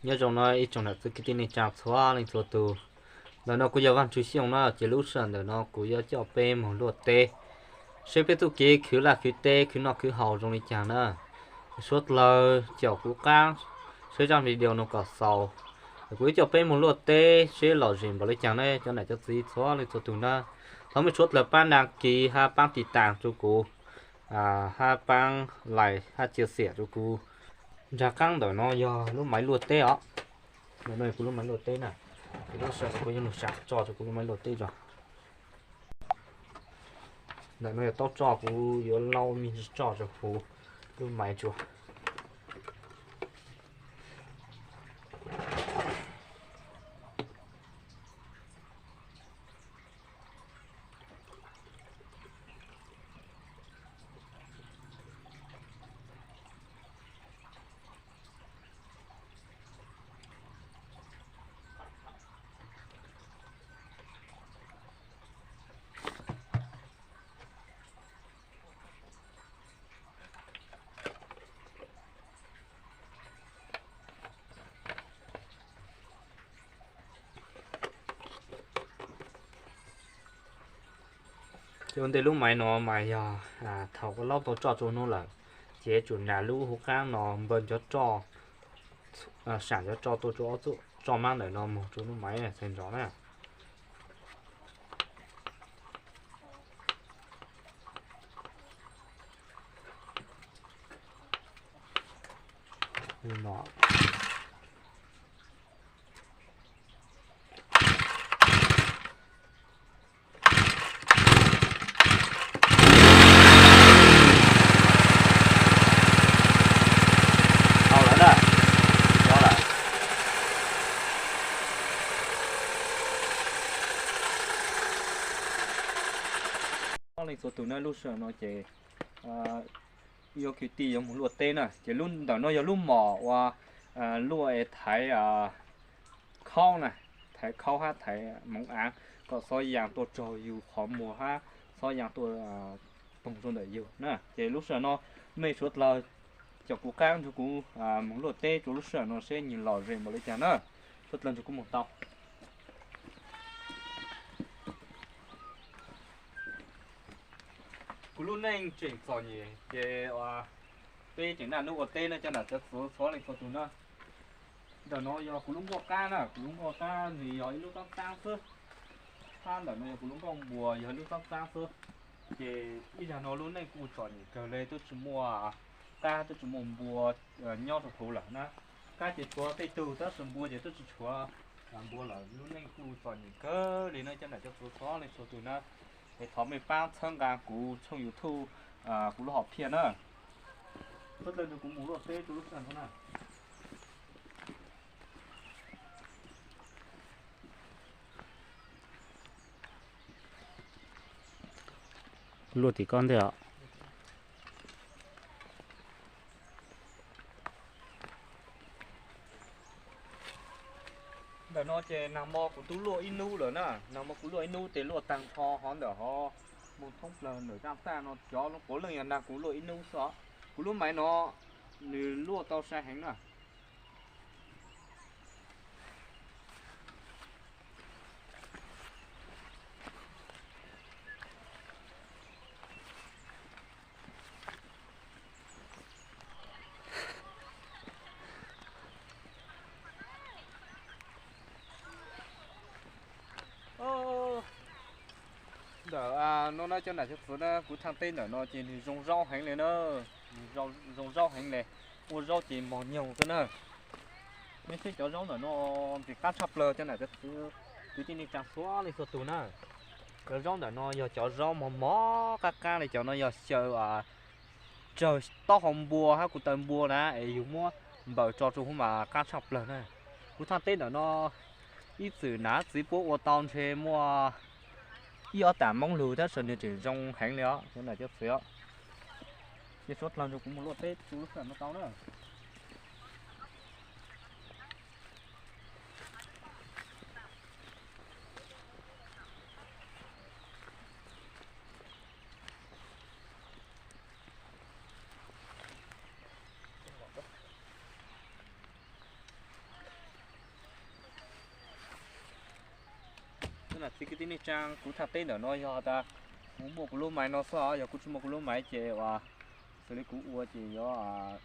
Nyob zoo no ib tsoom nam txiv kwv tij neej tsaa txhua leej txhua tug. Ntawm no kuv yog Vaaj Tswv Xyooj na, ces lub sij hawm ntawm no kuv yuav coj peb moog luaj teb, seb peb txuj kev khwv laj khwv teb khwv noj khwv haus zoo li caag na. Suav dlawg caum kuv qaab saib zaaj video no kom xaus. Kuv yuav coj peb moog luaj teb seb lom zem npaum li caag na cov nam cov txiv txhua leej txhua tug na. Thov mej suav dlawg paab đăng ký hab paab tiv tam rua kuv, hab paab like hab chia sẻ rua kuv. Nraag qaab ntawm no yog lub maiv luaj teb os. Ntawm no yog kuv lub maiv luaj teb na. Kuv lub sij hawm kuv yuav lug saam tso rua kuv lub maiv luaj teb tso. Ntawm no yog taub tso, kuv yuav laub me ntsis tso rua huv lub maiv tso. Ces ua ntej lub maiv no mas yog thaum koj laub tau roj rua nuav lawm, ces tsum nrag lub huv qaab no npawg cov roj, saam cov roj tuaj rua ob txuj roj maab ntawm no moog rua lub maiv txhais nrov na. Tau lawm na, tau lawm. Leej txhua tug na, lub sij hawm no ces yuav kwv tij yuav moog luaj teb na, ces lub ntawm no yog lub mom uas luaj es thaiv khaub na, thaiv khaub hab thaiv moov aav kom xob yaa tuaj raug yug qhov muag hab xob yaa tuaj poog rua ntawm yug na. Ces lub sij hawm no mej suav dlawg caum kuv qaab nrug kuv moog luaj teb rua lub sij hawm no seb nwg lom zem npaum li caag na. Suav dlawg nrug kuv moog tau. Kuv lub neej tseem txom nyem ces peb tseem naj nub ua teb na cov nam cov txwv txhua leej txhua tug na. Ntawm no yog kuv lub nkuaj qaab na, kuv lub nkuaj qaab nwg yog ib lub taab taab xwb. Hab ntawm no yog kuv lub nkuaj npua yog ib lub taab taab xwb. Ces ib zag no lub neej kuj txom nyem kawg le, twb tsi muaj qab twb tsi muaj npua nyob rua huv lawm na. Qab ces tshuav tej tug tab sis npua ces twb tsi tshuav npua lawm, lub neej kuj txom nyem kawg le na cov nam cov txwv txhua leej txhua tug na. Es thov mej paab txhawb nqaa kuv tshooj YouTube, kuv lub hom phiaj na. Suav dlawg nrug kuv moog luaj teb rua lub sij hawm no na. Luaj tim koj ntej os. Ntawm no ces nag hmo kuv tub luaj ib nub lawm na, nag hmo kuv luaj ib nub ces luaj taag nrho hov ntawm hov moog thoob plawg ntawm zaaj txaj no cov puav leej yog nag kuv luaj ib nub xwb os. Kuv lub maiv no nwg luaj tau sai heev na. Ntawm no na cov nam cov txwv na, kuv thaaj teb ntawm no ces nwg zoo zaub heev le na, nwg zoo zaub heev le, ua zaub ces mos nyoog xwb na. Nej saib cov zaub ntawm no ntxim qab tshaj plawg cov nam cov txwv, kwv tij neej tsaa txhua leej txhua tug na. Cov zaub ntawm no yog cov zaub mos mos qab qab le, cov no yog xyaw tsawg taub hau npua hab kuv taw npua na es yug muab npaws tso rua huv mas qab tshaj plawg na. Kuv thaaj teb ntawm no ib txwm nam txiv puab ua tau ntshe muaj ib ob tam moob lug tab sis nwg tseem zoo heev le os cov nam cov txwv os. Ces suav dlawg nrug kuv moog luaj teb rua lub sij hawm no tau na. Txiv kwv tij neej tsaa, kuv thaj teb ntawm no yog tas kuv muaj kuv lub maiv no xwb os. Yog kuv tsis muaj kuv lub maiv ces uas xws li kuv ua ces yuav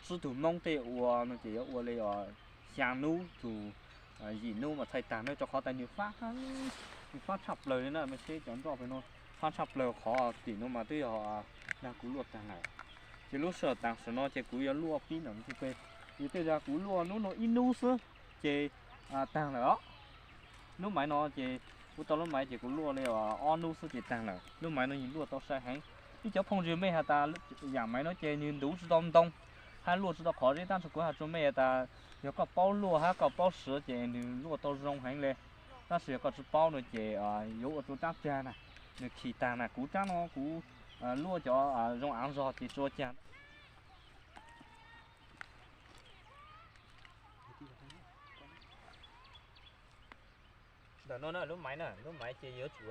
tsib tug Hmoob tej ua no ces yuav ua li uas xyaa nub txug yim nub mas txhaj taag na, rua qhov tas nwg faab, nwg faab tshaj plawg li na. Mej saib cov nroj peg no faab tshaj plawg, qhov tim no mas twb yog nag kuv luaj taag lawm. Ces lub sij hawm taam sim no ces kuv yuav luaj pib ntawm no peg, vim tej zag kuv luaj nub no ib nub xwb ces taag lawm os. Lub maiv no ces kuv tau lub maiv ces kuv luaj li ob nub xwb ces taag lawm. Lub maiv no nwg luaj tau sai heev. Ib cov phooj ywg mej has tas yaam maiv no ces nwg ntuv tsi tau ntoo hab luaj tsi tau qhov zeb, tab sis kuv has rua mej tas yog koj paub luaj hab koj paub siv ces nwg luaj tau zoo heev le. Tab sis yog koj tsi paub no ces yuav ua rua rab cag na, nwg khi taag na. Kuv rab no kuv luaj cov zoo aav zog ces tsi ua cag. Ntawm no na, lub maiv na, lub maiv ces yuav tsum,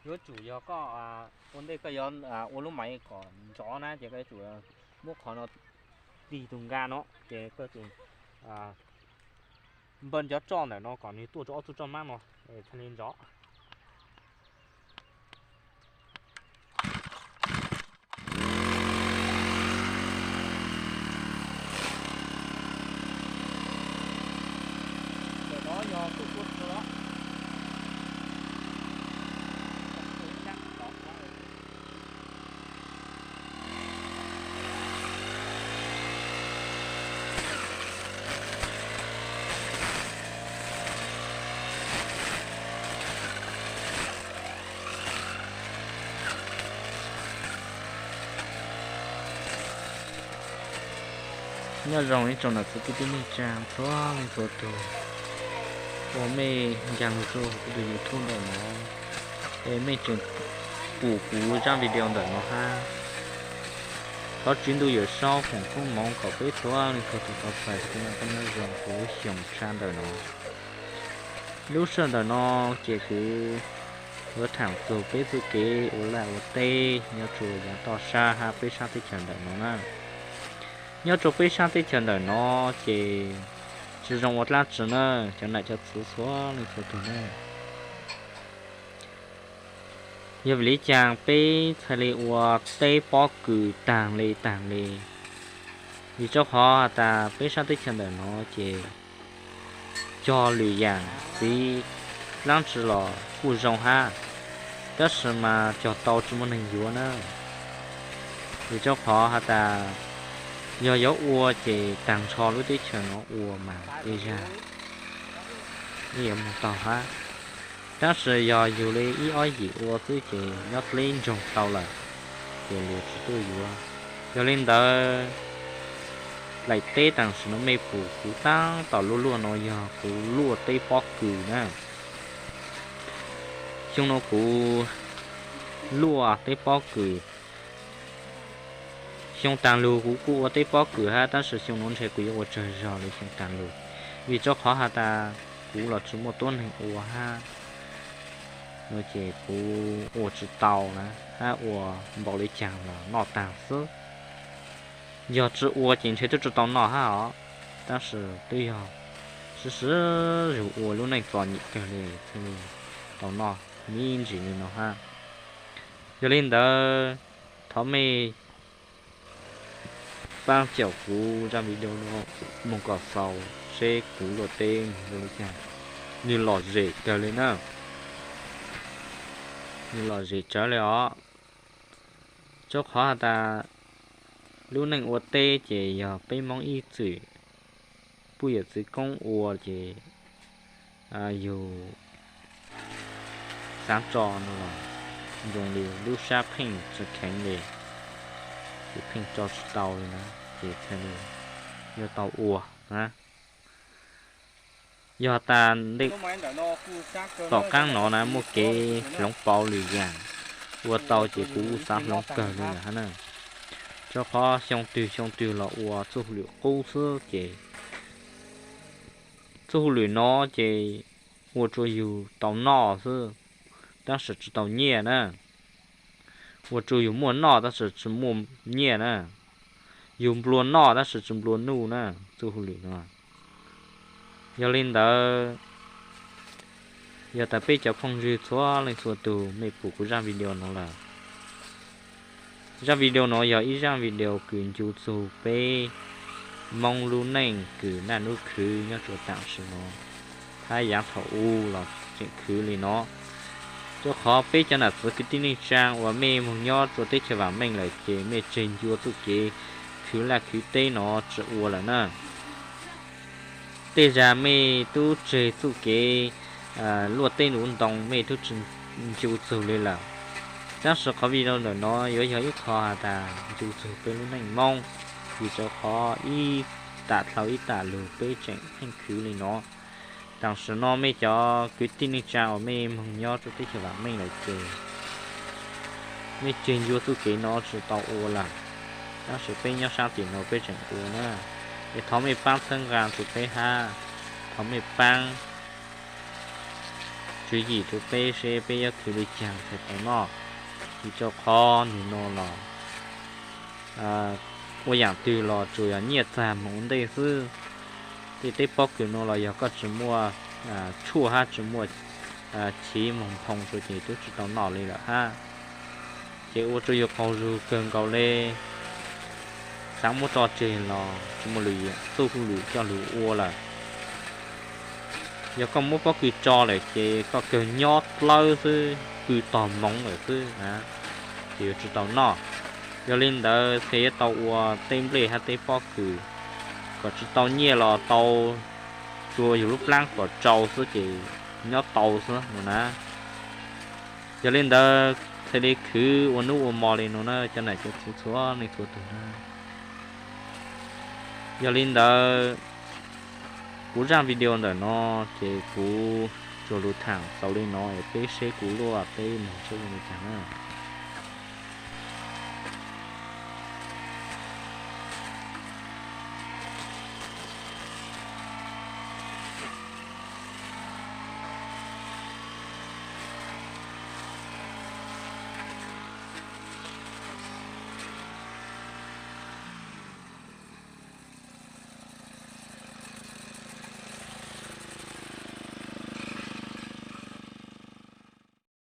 yuav tsum yog koj ua ntej koj yuav ua lub maiv kom nrov na ces koj yuav tsum muab qhov no tig tug nka no ces koj tsum npaj cov roj ntawm no kom nwg tuaj rua ob tug roj mab no txhaj li nrov. Ntawm no yog tus tuaj txug os. Nyob zoo ib tsoom nam txiv kwv tij neej tsaa txhua leej txhua tug, ua mej ncaag lug rua kuv tus YouTube ntawm no, es mej tseem pum kuv zaaj video ntawm no hab. Thov Tswv Ntuj Yawm Saub foom koob moov kom peb txhua leej txhua tug tau txais txuj kev noj qab nyob zoo huv lub xyoo tshab ntawm no. Lub sij hawm ntawm no ces kuv yuav thaam txug peb txuj kev ua laj ua teb nyob rua yaav toj sab hab peb sab teb chaws ntawm no na. Nyob rua peb sab teb chaws ntawm no ces tsi zoo ua dlaab tsi na, cov nam cov txwv txhua leej txhua tug na. Yog vim li cas peb txhaj li ua teb pob kws taag le taag le? Vim rau qhov has tas peb sab teb chaws ntawm no ces cog lwm yaam txiv dlaab tsi los kuj zoo hab, tab sis mas cog tau tsi muaj neeg yuav na. Vim rau qhov has tas yog yuav ua ces taag nrho lub teb chaws no ua mas tej zag yeej yuav moog tau hab. Tab sis yog yug li ib ob yim ua xwb ces nyob dleb ntsoog tau lawm, ces luag tsi tuaj yuav. Yog li ntawd, daim teb taam sim no mej pum kuv taab tom luaj luaj no yog kuv luaj teb pob kws na. Xyoo no kuv luaj teb pob kws. Xyoo taag lug kuv kuj ua teb pob kws hab, tab sis xyoo no ntshe kuv yuav ua tsawg zog li xyoo taag lug, vim rau qhov has tas kuv los tsi muaj tuab neeg ua hab, no ces kuv ua tsi tau na, hab ua npaum li caag los noj taag xwb. Yog tsi ua ces ntshe twb tsi tau noj hab os, tab sis twb yog sib sib zug ua lub neej txom nyem kawg li thiaj li tau noj me ntsis li no hab. Yog li ntawd, thov mej paab caum kuv zaaj video no moog kom xaus seb kuv luaj teb moog zoo li cas. Nwg lom zem kawg li na, nwg lom zem tsawv li os. Rau qhov has tas lub neej ua teb ces yog peb Moob ib txwm puj yawm txwv koob ua ces yug xaav tso no los zoo li lub sab pheej tsi kheev li, ces pheej tso tsi tau li na, ces txhaj li yuav tau ua na. Yog tas ntej tom qaab no na muaj kev hloov pauv lwm yaam ua tau ces kuv xaav hloov kawg li lawm hab na. Rau qhov xyoo twg xyoo twg los ua txuj hauj lwm qub xwb ces txuj hauj lwm no ces ua rua yug tau noj xwb, tab sis tsi tau nyiaj na. Ua rua yug muaj noj tab sis tsi muaj nyiaj na. Yug nplua noj tab sis tsi nplua nuj na, txuj hauj lwm no. Yog li ntawd, Yog tas peb cov phooj ywg txhua leej txhua tus mej pum kuv zaj video no lawm, zaj video no yog ib zaj video kws ncu txug peb Moob lub neej kws naj nub khwv nyob rua taam sim no, hab yaav thaum u los tseem khwv li no. Rua qhov peb cov nam txiv kwv tij neej tsaa uas mej moog nyob rua teb chaws vaam meej lawm ces mej tseg ncua txuj kev khwv laj khwv teb no tsi ua lawm na. Tej zag mej tub tseg txuj kev luaj teb luaj ntoo mej tub tsi ncu txug li lawm. Tab sis qhov video ntawm no yuav yog ib qho has tas ncu txug peb lub neej Moob, vim rua qhov ib tam dlhau ib tam lug peb tseem pheej khwv li no. Taam sim no mej cov kwv tij neej tsaa uas mej moog nyob rua teb chaws vaam meej lawm ces mej tseg ncua txuj kev no tsi tau ua lawm. Tab sis peb nyob saab tim no peb tseem ua na. Es thov mej paab txhawb nqaa rua peb hab, thov mej paab tswv yim rua peb seb peb yuav khwv li caag txhaj tau noj. Vim rua qhov nwg no los ua yaam twg los tsuas yog nyiaj txag moog ua ntej xwb. Tej teb pob kws no los yog koj tsi muaj tshuaj hab tsi muaj chiv moog nphoo rua ces tub tsi tau noj li lawm hab. Ces ua rua yug qaug zug kawg nkaus le. Xaav muab tso tseg los tsi muaj lwm txuj lwm coj lug ua lawm. Yog koj muab pob kws tso lawm ces koj kawg nyob dlawb xwb, pw tog moov lawm xwb na, ces yuav tsi tau noj. Yog li ntawd thiaj yuav tau ua teb nplej hab teb pob kws kom tsi tau nyiaj los tau, tsuas yug lub plaab kom tsau xwb ces nyob tau xwb no na. Yog li ntawd thiaj li khwv ua nub ua mo li no na cov nam cov txiv txhua leej txhua tug na. Yog li ntawd kuv zaj video ntawm no ces kuv tsuas lug thaam xaus li no es peb seb kuv luaj teb moog tsheb zoo li caag na.